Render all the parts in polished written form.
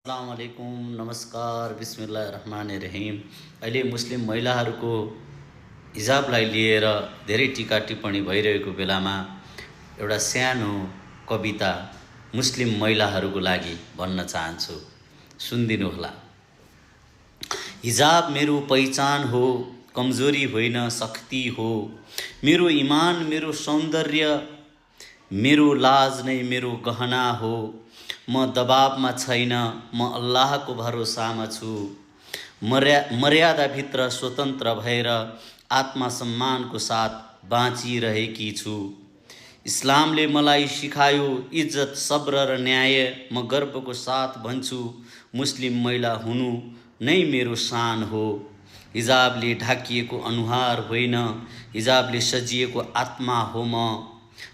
अस्सलाम वालेकुम, नमस्कार, बिस्मिल्लाहिर्रहमानिर्रहिम। अहिले मुस्लिम महिलाहरूको हिजाबलाई लिएर धेरै टीका टिप्पणी भइरहेको बेलामा एउटा सानो कविता मुस्लिम महिलाहरूको लागि भन्न चाहन्छु, सुनिदिनुहोला। हिजाब मेरो पहिचान हो, कमजोरी होइन शक्ति हो। मेरो इमान, मेरो सौन्दर्य, मेरो लाज नै मेरो गहना हो। म दबावमा छैन, म अल्लाहको भरोसामा छु। मर्यादाभित्र स्वतन्त्र भएर आत्मसम्मानको साथ बाँचिरहेकी छु। इस्लामले मलाई सिकायो इज्जत, सब्र र न्याय। म गर्वको साथ भन्छु, मुस्लिम महिला हुनु नै मेरो शान हो। हिजाबले ढाकिएको अनुहार होइन, हिजाबले सजिएको आत्मा हो म।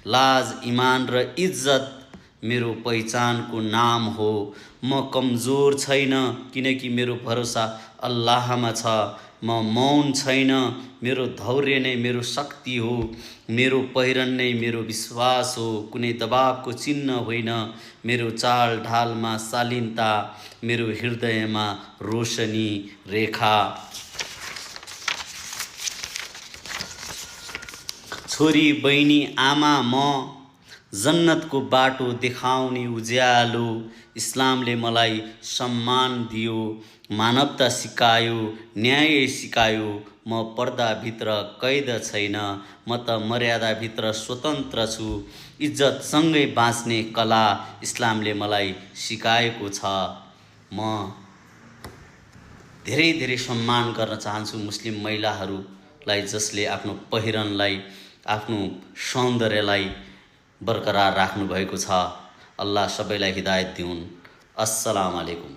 लाज, इमान र इज्जत मेरो पहिचानको नाम हो। म कमजोर छैन किनकि मेरो भरोसा अल्लाहमा छ। म मौन छैन, मेरो धैर्य नै मेरो शक्ति हो। मेरो पहिरन नै मेरो विश्वास हो, कुनै दबावको चिन्ह होइन। मेरो चाल ढालमा शालीनता, मेरो हृदयमा रोशनी रेखा। छोरी, बहिनी, आमा म, जन्नतको बाटो देखाउने उज्यालो। इस्लामले मलाई सम्मान दियो, मानवता सिकायो, न्याय सिकायो। म पर्दाभित्र कैद छैन, म त मर्यादाभित्र स्वतन्त्र छु। इज्जतसँगै बाँच्ने कला इस्लामले मलाई सिकाएको छ। म धेरै धेरै सम्मान गर्न चाहन्छु मुस्लिम महिलाहरूलाई, जसले आफ्नो पहिरनलाई, आफ्नो सौन्दर्यलाई बरकरार राख्नु भएको छ। अल्लाह सबैलाई हिदायत दिउन्। अस्सलाम वालेकुम।